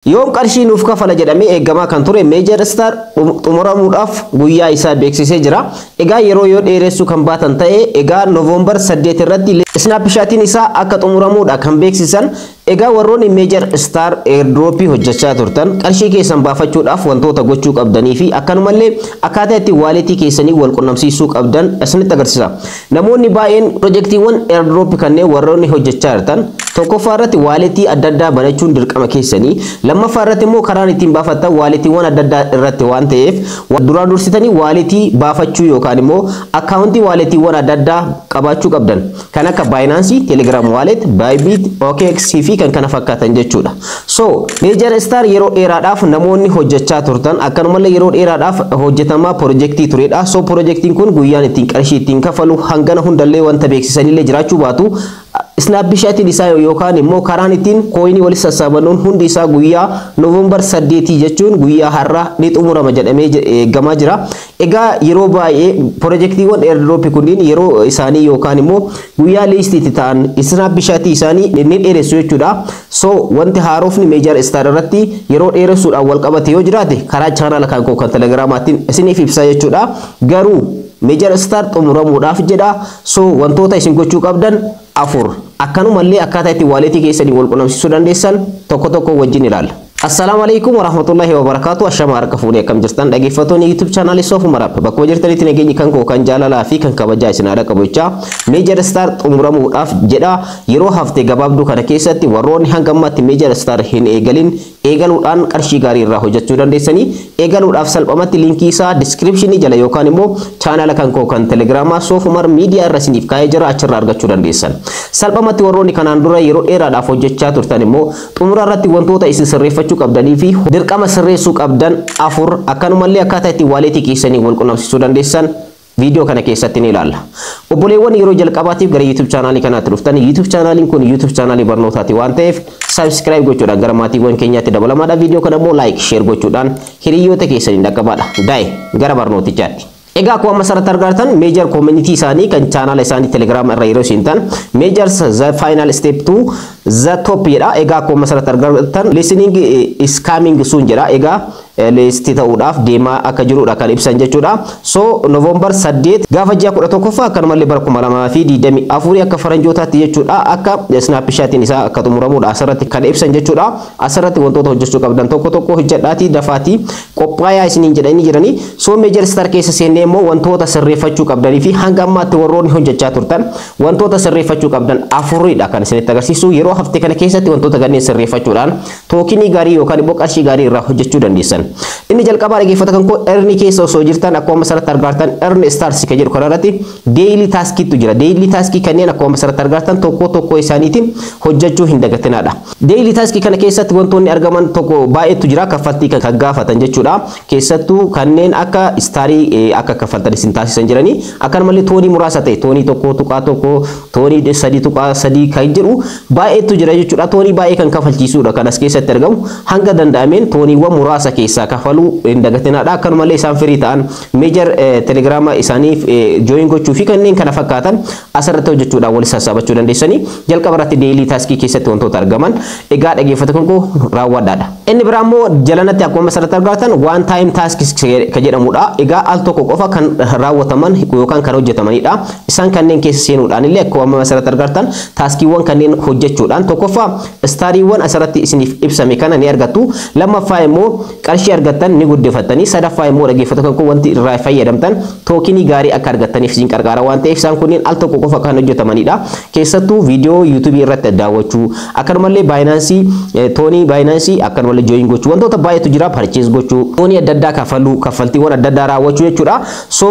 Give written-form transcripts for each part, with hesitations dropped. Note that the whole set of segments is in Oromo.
Yoom qarshii nuuf kafala jedhamee eegamaa kan ture Major Star xumuramuudhaaf guyyaa isaa beeksisee jira. Egaa yeroo yoo dheeressuu kan baatan ta'e, egaa November 8 irratti snapshotiin isaa akka xumuramuudha kan beeksisan. Egaa warroonni Major Star airdropii hojjechaa turtan, qarshii keessan baafachuudhaaf wantoota gochuu qabdanii fi akkanumallee akkaataa itti walletii keessanii wal qunnamsiisuu qabdan isinitti agarsiisa. Namoonni baay'een pirojektiiwwan airdropii kanneen warroonni hojjechaa jirtan, tokkoffaa irratti walletii adda addaa banachuun dirqama keessanii, lammaffaa irratti immoo karaan ittiin baafattan walletiiwwan adda addaa irratti waan ta'eef, duraan dursitanii walletii baafachuu yookaan immoo accountii walletiiwwan adda addaa qabaachuu qabdan, kan akka Binance, Telegram Wallet, Bybit, OKX fi kan kana fakkaatan jechuudha. So Major Star yeroo dheeraadhaaf namoonni hojjechaa turtan, akkanumallee yeroo dheeraadhaaf hojjetamaa pirojektii turedha. So pirojektiin kun guyyaan ittiin qarshii ittiin kafalu hangana hundallee wanta beeksisanillee jiraachuu baatu, snapshotiin isaa yookaan immoo karaan ittiin coinii walitti sassaabannuun hundi isaa guyyaa November 8 jechuun guyyaa har'aa ni xumurama jedhamee eegamaa jira. Egaa yeroo baay'ee pirojektiiwwan airdropii kunniin yeroo isaanii yookaan immoo guyyaa listiitti ta'an snapshotii isaanii ni dheeressu jechuudha. So wanti haarofni Major Star irratti yeroo dheeressuudhaan wal qabate yoo jiraate, karaa chaanaala kan koo kan Telegramaatiin isiniif ibsa jechuudha. Garuu Major Star xumuramuudhaaf jedha. So wantoota isin gochuu qabdan afur, akkanumallee akkaataa itti walletii keessanii wal qunnamsiisuu dandeessan tokko tokko wajjin ilaalla. Assalaamu alaikum warahmatullahi wabarakatuh. Ashama, harka fuunee, akkam jirtan dhaggeeffattoonni YouTube chaanaalii Soofu Maraap? Bakkuma jirtanitti nageenyi kan koo kan jaalalaa fi kan kabajaa isin haadha qabu jechaa, Major Star xumuramuudhaaf jedha. Yeroo hafte gabaabduu kana keessatti warroonni hanga ammaatti Major Star hin eegalin, eegaluudhaan qarshii gaarii irraa hojjechuu dandeessanii. Eegaluudhaaf salphumatti linkii isaa descriptionii jala yookaan immoo chaanaala kan koo kan Telegramaa Soofumar Miidiyaa irra isiniif kaa'ee jira, achirraa argachuu dandeessan. Salphumatti warroonni kanaan dura yeroo dheeraadhaaf hojjechaa turtan immoo, xumura irratti wantoota isin sirreeffachuu qabdanii fi dirqama sirreessuu qabdan afur, akkanumallee akkaataa itti walletii keessanii wal qunnamsiisuu dandeessan viidiyoo kana keessatti ni ilaalla. Obboleewwan yeroo jalqabaatiif gara YouTube chaanaalii kanaatti dhuftan, YouTube chaanaaliin kun YouTube chaanaalii barnootaati waan ta'eef, subscribe gochuudhaan gara maatiiwwan keenyaatti dabalamaadha. Viidiyoo kana immoo like, share gochuudhaan hiriyoota keessanii dhaqqabaadha. Daa'e gara barnootichaatti. Egaa akkuma amma asirratti argartan, Major community isaanii kan chaanaala isaanii Telegram irra yeroo isin tan, Major the final step to the top jedha. Egaa akkuma asirratti argartan, listing is coming soon jedha. Egaa listii ta'uudhaaf deemaa akka jirudha kan ibsan jechuudha. So November 8 gaafa ji'a 11ffaa, akkanumallee bara 2024 akka faranjootaatti jechuudha, akka snapshotiin isaa akka xumuramudha asirratti kan ibsan jechuudha. Asirratti wantoota hojjechuu qabdan tokko tokko hojjedhaatii dafaatii qophaayaa isiniin jedhanii jiranii. So Major Star keessa seennee immoo wantoota sirreeffachuu qabdanii fi hanga ammaatti warroonni hojjechaa turtan wantoota sirreeffachuu qabdan afuridha kan isinitti agarsiisu. Yeroo hafte kana keessatti wantoota kanneen sirreeffachuudhaan tokenii gaarii yookaan immoo qarshii gaarii irraa hojjechuu dandeessan. Inni jalqabaa, dhaggeeffata kan koo, earn keessa osoo jirtan, akkuma asirratti argartan, earn stars kan jedhu kanarratti daily taskiitu jira. Daily taskii kanneen akkuma asirratti argartan tokko tokko isaaniitiin hojjechuu hin dagatinaadha. Daily taskii kana keessatti wantoonni argaman tokko baay'eetu jira, kaffaltii kan gaafatan jechuudha. Keessattuu kanneen akka starii akka kaffaltan isin taasisan jiranii, akkanumallee TONii muraasa ta'e, TONii 1.1, TONii 3.3 kan jedhu baay'eetu jira jechuudha. TONii baay'ee kan kafalchiisudha kan as keessatti argamu. Hanga danda'ameen TONiiwwan muraasa keessaa kafaluu hin dagatinaadha. Akkanumallee isaan firii ta'an Major Telegrama isaaniif join gochuu fi kanneen kana fakkaatan asirratti hojjechuudhaan wal sassaabachuu dandeessanii. Jalqaba irratti daily taskii keessatti wantoota argaman egaa, dhaggeeffata kan koo, raawwadhaadha. Inni biraa immoo jalanatti akkuma asirratti argatan one time task kan jedhamudha. Egaa al tokko qofa kan raawwataman yookaan kan hojjetamanidha. Isaan kanneen keessa seenuudhaan illee akkuma asirratti argartan taskiiwwan kanneen hojjechuudhaan, tokkoffaa stariiwwan asirratti isiniif ibsame kana ni argattu. Lammaffaa immoo qarshii argattan ni guddifattanii. Sadaffaa immoo, dhaggeeffata kan koo, wanti irraa fayyadamtan tokenii gaarii akka argattaniif isin qarqaara waan ta'eef, isaan kunneen al tokko qofa kan hojjetamanidha. Keessattuu viidiyoo YouTubeii irratti daawwachuu, akkanumallee Binance, TONii Binance akkanumallee join gochuu, wantoota baay'eetu jira, purchase gochuu, TONii adda addaa kafaluu, kaffaltiiwwan adda addaa raawwachuu jechuudha. So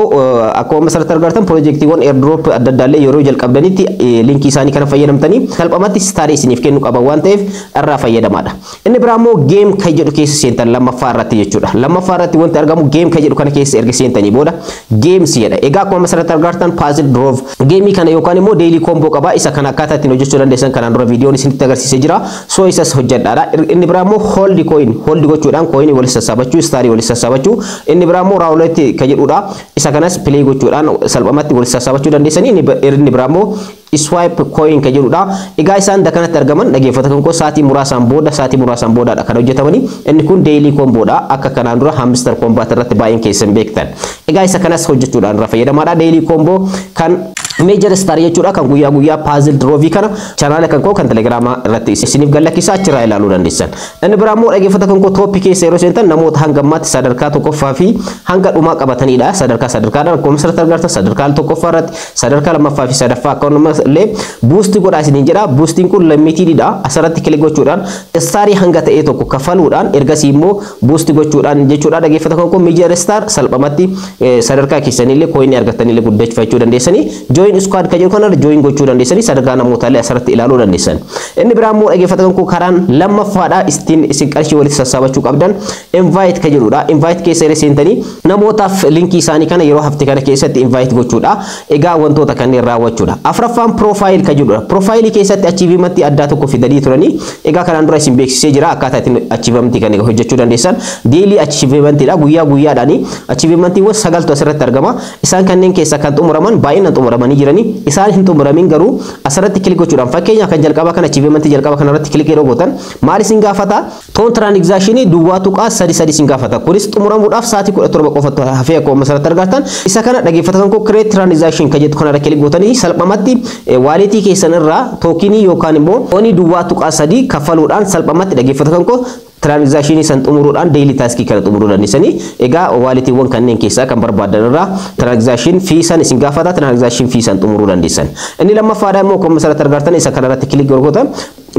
akkuma asirratti argartan, piroojeektiiwwan airdrop adda addaallee yeroo jalqabdanitti linkii isaanii kana fayyadamtanii salphumatti starii isiniif kennu qaba waan ta'eef, irraa fayyadamaadha. Inni biraa immoo game kan jedhu keessa seentan lammaffaa irratti jechuudha. Lammaffaa irratti wanti argamu game kan jedhu kana keessa erga seentanii booda games jedha. Egaa akkuma asirratti argartan, puzzle drop gameii kana yookaan immoo daily combo qaba. Isa kana akkaataa ittiin hojjechuu dandeessan kanaan dura viidiyoon isinitti agarsiisee jira. So isas hojjedhaadha. Inni biraa immoo hold Hold coin, hold gochuudhaan coin walitti sassaabachuu, starii walitti sassaabachuu. Inni biraa immoo roulette ka jedhudha. Isa kanas play gochuudhaan salphumatti walitti sassaabachuu dandeessanii. Inni biraa immoo swipe coin ka jedhudha. Egaa isaan kanatti argaman, dhaggeeffata kan koo, sa'aatii muraasaan boodaadha kan hojjetamanii. Inni kun daily combodha. Akka kanaan dura Hamster Kombat irratti baay'een keessan beektan. Egaa isa kanas hojjechuudhaan irra fayyadamaadha. Daily combo kan Major Star jechuudha, kan guyyaa guyyaa puzzle draw kana channela kan koo kan Telegramaa irratti isiniif gallakkisa, achirraa ilaaluu dandeessan. Inni biraa immoo, dhaggeeffata kan koo, top keessa yeroo seentan namoota hanga ammaatti sadarkaa tokkoffaa fi hanga dhumaa qabatanidha. Sadarkaa sadarkaadhaan akkuma asirratti argartan, sadarkaa tokkoffaa irratti, sadarkaa lammaffaa fi sadaffaa akkasumas illee boost godhaa isiniin jedha. Boostiin kun limitedidha. Asirratti click gochuudhaan starii hanga ta'e tokko kafaluudhaan ergasii immoo boost gochuudhaan jechuudha. Dhaggeeffata kan koo, Major Star salphumatti sadarkaa keessanillee coinii argattanillee guddachuu dandeessanii. Join squad kan jedhu kanarra join gochuu dandeessanii, sadarkaa namootaallee asirratti ilaaluu dandeessan. Inni biraa immoo, dhaggeeffata kan koo, karaan lammaffaadha ittiin isin qarshii walitti sassaabachuu qabdan invite kan jedhudha. Invite keessa yeroo seentanii namootaaf linkii isaanii kana yeroo hafte kana keessatti invite gochuudha. Egaa wantoota kanneen raawwachuudha. Afraffaan profile kan jedhudha. Profile keessatti achievementii addaa tokko fidanii turanii. Egaa kanaan dura isin beeksisee jira akkaataa ittiin achievementii kana hojjechuu dandeessan. Daily achievementiidha, guyyaa guyyaadhaani. Achievementiiwwan sagaltu asirratti argama. Isaan kanneen keessaa kan xumuraman baay'inaan xumuramanii jiranii. Isaan hin xumuramin garuu asirratti click gochuudhaan, fakkeenya kan jalqaba kan achievementii jalqaba kanarratti click yeroo gootan maal isin gaafata? TON transactionii 0.33 isin gaafata. Kunis xumuramuudhaaf sa'aatii 17 qofatu hafee akkuma asirratti argattan. Isa kana, dhaggeeffatan koo, create transaction kan jettu kanarra click gootanii salphumatti walletii keessan irraa tokenii yookaan immoo TONii 0.3 kaffaluudhaan salphumatti, dhaggeeffatan koo, transactionii san xumuruudhaan daily taskii kana xumuruu dandeessanii. Egaa walletiiwwan kanneen keessaa kan barbaadan irraa transaction fee san isin gaafata, transaction fee san xumuruu dandeessan. Inni lammaffaadha immoo akkuma asirratti argartan isa kanarratti click gootan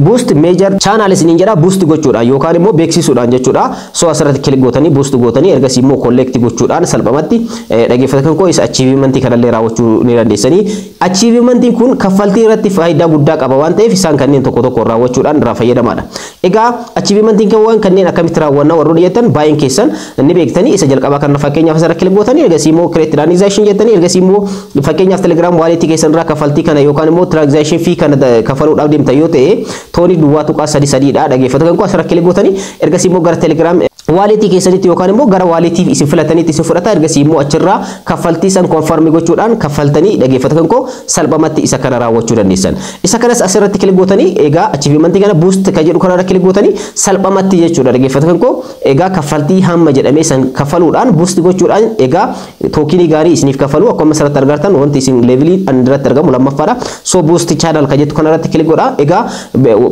boost major channel isiniin jedha, boost gochuudhaan yookaan immoo beeksisuudhaan jechuudha. So asirratti click gootanii boost gootanii ergasii immoo collect gochuudhaan salphumatti, dhaggeeffatan koo, isa achievementii kanallee raawwachuu ni dandeessanii. Achievementiin kun kaffaltii irratti faayidaa guddaa qaba waan ta'eef isaan kanneen tokko tokko raawwachuudhaan irraa fayyadamaadha. Egaa achievementiin kan kanneen akkamitti raawwannaa warroonni jettan, baay'een keessan ni beektanii. Isa jalqabaa kana fakkeenyaaf asirra click gootanii ergasii immoo create transaction jettanii, ergasii immoo fakkeenyaaf Telegram walletii keessan irraa kaffaltii kana yookaan immoo transaction fee kana kafaluudhaaf deemtan yoo ta'e, TONii 0.33dha, dhaggeeffatu kan koo, asirra click gootanii ergasii immoo gara Telegram walletii keessanitti yookaan immoo gara walletii isin filatanitti isin fudhata. Ergasii immoo achirraa kaffaltii san confirm gochuudhaan kaffaltanii, dhaggeeffatu kan koo, salphumatti isa kana raawwachuu dandeessan. Isa kanas asirratti click gootanii egaa achievementii kana boost kan jedhu kanarra click gootanii salphumatti jechuudha, dhaggeeffatu kan koo, egaa kaffaltii hamma jedhamee san kaffaluudhaan boost gochuudhaan egaa tokenii gaarii isiniif kaffalu. Akkuma asirratti argartan wanti isin levelii irratti argamu lammaffaadha. So boost channel kan jettu kanarratti click godha. Egaa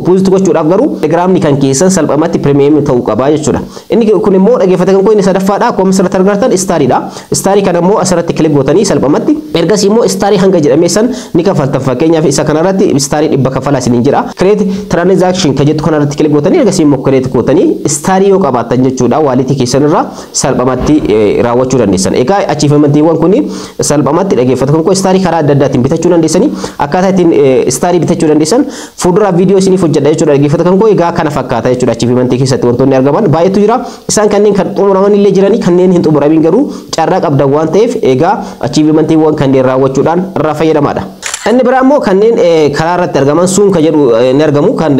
boost gochuudhaaf garuu Telegramni kan keessan salphumatti premium ta'uu qaba jechuudha. Inni kun immoo, dhaggeeffata kan koo, inni sadaffaadha. Akkuma asirratti argartan stariidha. Starii kana immoo asirratti click gootanii salphumatti ergasii immoo starii hanga jedhamee san ni kaffaltan. Fakkeenyaaf isa kanarratti starii 100 kaffalaa isiniin jira. Create transaction kan jettu kanarratti click gootanii ergasii immoo create gootanii starii yoo qabaattan jechuudha, walletii keessan irraa salphumatti raawwachuu dandeessan. Egaa achievementiiwwan kun salphumatti, dhaggeeffata kan koo, starii karaa adda addaatiin bitachuu dandeessanii. Akkaataa ittiin starii bitachuu dandeessan fuuldura viidiyoo isiniif hojjedha jechuudha, dhaggeeffata kan koo. Egaa kana fakkaata jechuudha. Achievementii keessatti wantoonni argaman baay'eetu jira. Isaan kanneen kan xumuraman illee jiranii, kanneen hin xumuramin garuu carraa qabdan waan ta'eef egaa achievementiiwwan kanneen raawwachuudhaan irraa fayyadamaadha. Inni biraa immoo kanneen karaa irratti argaman sun kan jedhu ni argamu, kan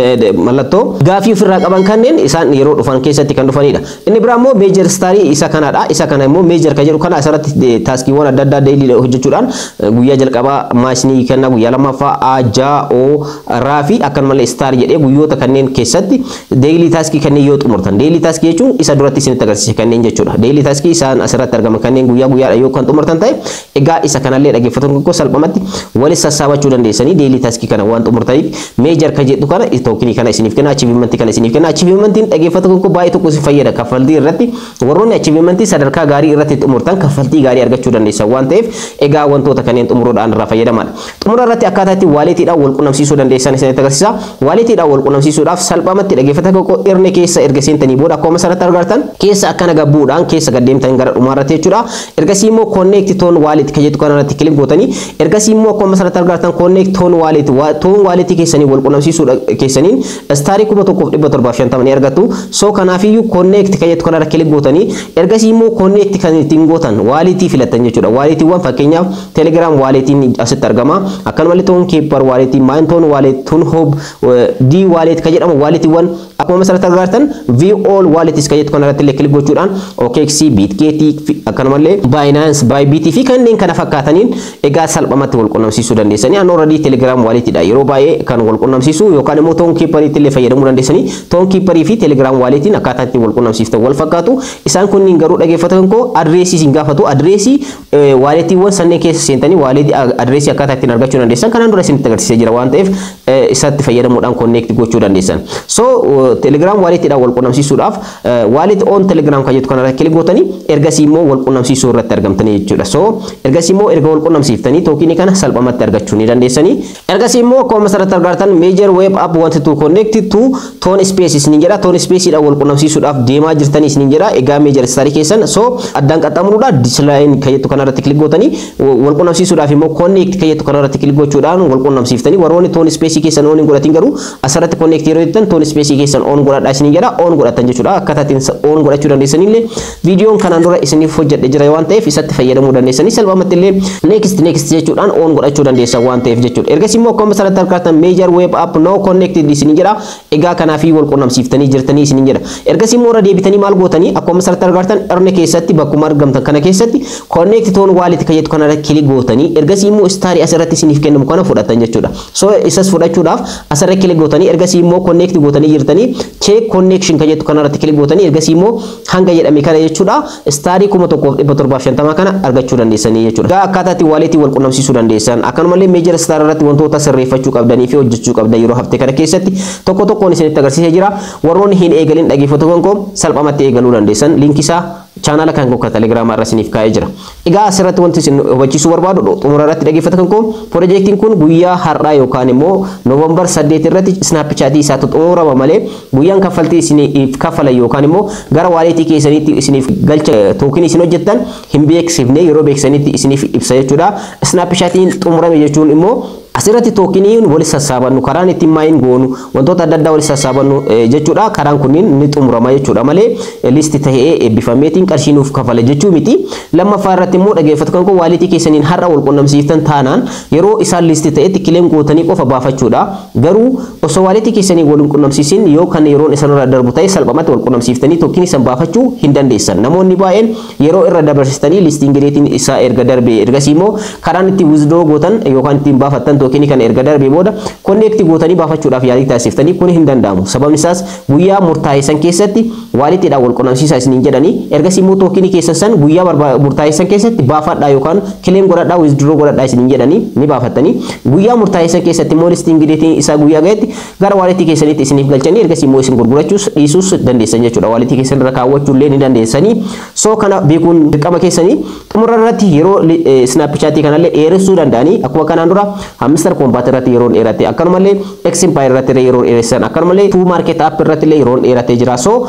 mallattoo gaafii ofirraa qaban kanneen isaan yeroo dhufan keessatti kan dhufanidha. Inni biraa immoo Major Starii isa kanadha. Isa kana immoo major kan jedhu kana asirratti taskiiwwan adda addaa daily hojjechuudhaan guyyaa jalqabaa maashinii kenna, guyyaa lammaffaa A, J, O, R fi akkanumallee star jedhee guyyoota kanneen keessatti daily taskii kanneen yoo xumurtan, daily taskii jechuun isa duratti isinitti agarsiise kanneen jechuudha. Daily taskii isaan asirratti argaman kanneen guyyaa guyyaadha yoo kan xumurtan ta'e, egaa isa kanallee, dhaggeeffattoonni koo, salphumatti walitti sassaabachuu dandeessanii. Daily taskii kana waan xumurtaniif major kan jedhu kana tokenii kana isiniif kenna, achievementii kana isiniif kenna. Achievementiin, dhaggeeffattoonni koo, baay'ee tokko isin fayyada kaffaltii irratti. Warroonni achievementii sadarkaa gaarii irratti xumurtan kaffaltii gaarii argachuu dandeessan waan ta'eef egaa wantoota kanneen xumuruudhaan irraa fayyadamaadha. Xumura irratti akkaataa itti walletiidhaan wal qunnamsiisuu dandeessan isinitti agarsiisa. Walletiidhaan wal qunnamsiisuudhaaf salphumatti, dhaggeeffattoota koo, earn keessa erga seentanii booda akkuma asirratti argartan keessa akkana gabbuudhaan keessa gaddeemtan gara dhumaa irratti jechuudha. Ergasii immoo connect TON wallet kan jettu kanarratti click gootanii ergasii immoo akkuma asirratti asirratti argattan, connect TON wallet, TON wallet keessanii wal qunnamsiisuu keessaniin starii 1750 ni argattu. So kanaafiyyuu connect kan jettu kanarra click gootanii, ergasii immoo connect kan ittiin gootan walletii filattan jechuudha. Walletiiwwan fakkeenyaaf Telegram walletiin asitti argama. Akkanumallee Tonkeeper walletii, My TON wallet, TonHub, D wallet kan jedhamu walletiiwwan akkuma asirratti argattan, view all wallets kan jettu kanarratti illee click gochuudhaan OKX, Bitget, akkanumallee Binance, Bybit fi kanneen kana fakkaataniin egaa salphumatti wal qunnamsiisuu dandeessanii. An already Telegram walletiidha yeroo baay'ee kan wal qunnamsiisu, yookaan immoo Tonkeeperiitti illee fayyadamuu dandeessanii. Tonkeeperii fi Telegram walletiin akkaataa ittiin wal qunnamsiiftan wal fakkaatu. Isaan kunniin garuu, dhaggeeffatan koo, adreesii isin gaafatu. Adreesii walletiiwwan sanneen keessa seentanii walletii adreesii akkaataa ittiin argachuu dandeessan kanaan dura isinitti agarsiisee jira waan ta'eef, isatti fayyadamuudhaan connect gochuu dandeessan. So Telegram walletiidhaan wal qunnamsiisuudhaaf wallet on Telegram kan jettu kanarra click gootanii, ergasii immoo wal qunnamsiisuu irratti argamtanii jechuudha. So ergasii immoo erga wal qunnamsiiftanii tokenii kana salphumatti argachuu ni dandeessanii. Ergasii immoo akkuma asirratti argattan, Major Web App want to connect to TON Space isiniin jedha. TON Space dhaan wal qunnamsiisuudhaaf deemaa jirtanii isiniin jedha. Egaa Major Starii keessan so addaan qaxxaamuruudha decline kan jettu kanarratti click gootanii, wal qunnamsiisuudhaaf immoo connect kan jettu kanarratti click gochuudhaan wal qunnamsiiftanii. Warroonni TON Space keessan on hin godhatin garuu asirratti connect yeroo jettan TON Space keessan on godhadhaa isiniin jedha, on godhatan jechuudha. Akkaataa ittiin on godhachuu dandeessanillee viidiyoon kanaan dura isiniif hojjedhe jira waan ta'eef, isatti fayyadamuu dandeessanii salphumatti illee next next jechuudhaan on godhachuu dandeessan waan ta'eef jechuudha. Ergasii immoo akkuma asirratti argattan, Major Web App now connected isiniin jedha. Egaa kanaafii wal qunnamsiiftanii jirtanii isiniin jedha. Ergasii immoo irra deebitanii maal gootanii? Akkuma asirratti argattan, earn keessatti bakkuma argamtan kana keessatti connect TON wallet kan jettu kanarra click gootanii, ergasii immoo starii asirratti isiniif kennamu kana fudhatan jechuudha. So isas fudhachuudhaaf asirra click gootanii, ergasii immoo connect gootanii jirtanii, check connection kan jettu kanarratti click gootanii, ergasii immoo hanga jedhame kana jechuudha, starii 1750 kana argachuu dandeessanii jechuudha. Egaa akkaataa itti walletii wal qunnamsiisuu dandeessan, akkanumallee Major Star irratti wantoota sirreeffachuu qabdanii fi hojjechuu qabdan yeroo hafte kana keessatti tokko tokkoon isinitti agarsiisee jira. Warroonni hin eegalin, dhaggeeffattoota koo, salphumatti eegaluu dandeessan. Linkii isaa chaanaala kan koo Telegiraamaa irra isiniif kaa'ee jira. Egaa asirratti wanti isin hubachiisuu barbaadu xumura irratti, dhaggeeffattoota koo, piroojeektiin kun guyyaa har'aa yookaan immoo November 8 irratti snapshotii isaatu xumurama malee guyyaan kaffaltii isiniif kaffalan yookaan immoo gara walletii keessaniitti isiniif galcha tokenii isin hojjettan hin beeksifne. Yeroo beeksisanitti isiniif ibsa jechuudha. Snapshotiin xumurame jechuun immoo asirratti tokeniin wal sassaabannu, karaan ittiin mine goonu, wantoota adda addaa wal sassaabannu jechuudha. Karaan kunniin ni xumurama jechuudha malee list ta'ee eebbifameetiin qarshii nuuf kafale jechuu miti. Lammaffaa irratti immoo, dhaggeeffattoota koo, walletii keessaniin har'a wal qunnamsiiftan taanaan yeroo isaan list ta'etti claim gootanii qofa baafachuudha. Garuu osoo walletii keessanii wal qunnamsiisin yoo kan yeroon isaan irra darbu ta'e, salphumatti wal qunnamsiiftanii tokenii san baafachuu hin dandeessan. Namoonni baay'een yeroo irra dabarsitanii listing dateiin isaa erga darbe, ergasii immoo karaan itti withdraw gootan yookaan ittiin baafattan tokenii kana erga darbee booda connect gootanii baafachuudhaaf yaalii taasiftanii, kun hin danda'amu. Sababni isaas guyyaa murtaa'e san keessatti walletiidhaan wal qunnamsiisaa isiniin jedhanii, ergasii immoo tokenii keessan san guyyaa murtaa'e san keessatti baafadhaa yookaan claim godhadhaa, withdraw godhadhaa isiniin jedhanii ni baafattanii, guyyaa murtaa'e san keessatti immoo listing dateiin isaa guyyaa ga'etti gara walletii keessanitti isiniif galchanii, ergasii immoo isin gurgurachuus dhiisuus dandeessan jechuudha. Walletii keessan irra kaawwachuu illee ni dandeessanii. So kana beekuun dirqama keessanii. Xumura irratti yeroo snapshotii kanallee dheeressuu danda'anii, akkuma kanaan dura Hamster Kombat irratti yeroo dheerate, akkanumallee X Empire irratti illee yeroo dheeressan, akkanumallee Tomarket app irratti illee yeroo dheeratee jira. So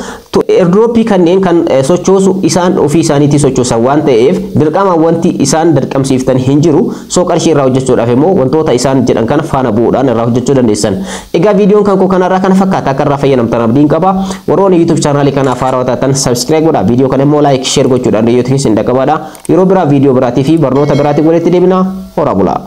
airdropii kanneen kan sochoosu isaan ofii isaaniitii sochoosan waan ta'eef, dirqama wanti isaan dirqamsiiftan hin jiru. So qarshii irraa hojjechuudhaaf immoo wantoota isaan jedhan kana faana bu'uudhaan irraa hojjechuu dandeessan. Egaa viidiyoon kan koo kanarraa kana fakkaata. Akka irraa fayyadamtan abdiin qaba. Warroonni YouTube channelii kanaaf haarawaa taatan subscribe godhaa, viidiyoo kana immoo like, share gochuudhaan hiriyoota keessan dhaqqabaadha. Yeroo biraa viidiyoo biraatii fi barnoota biraatiin walitti deebina. Horaa bulaa.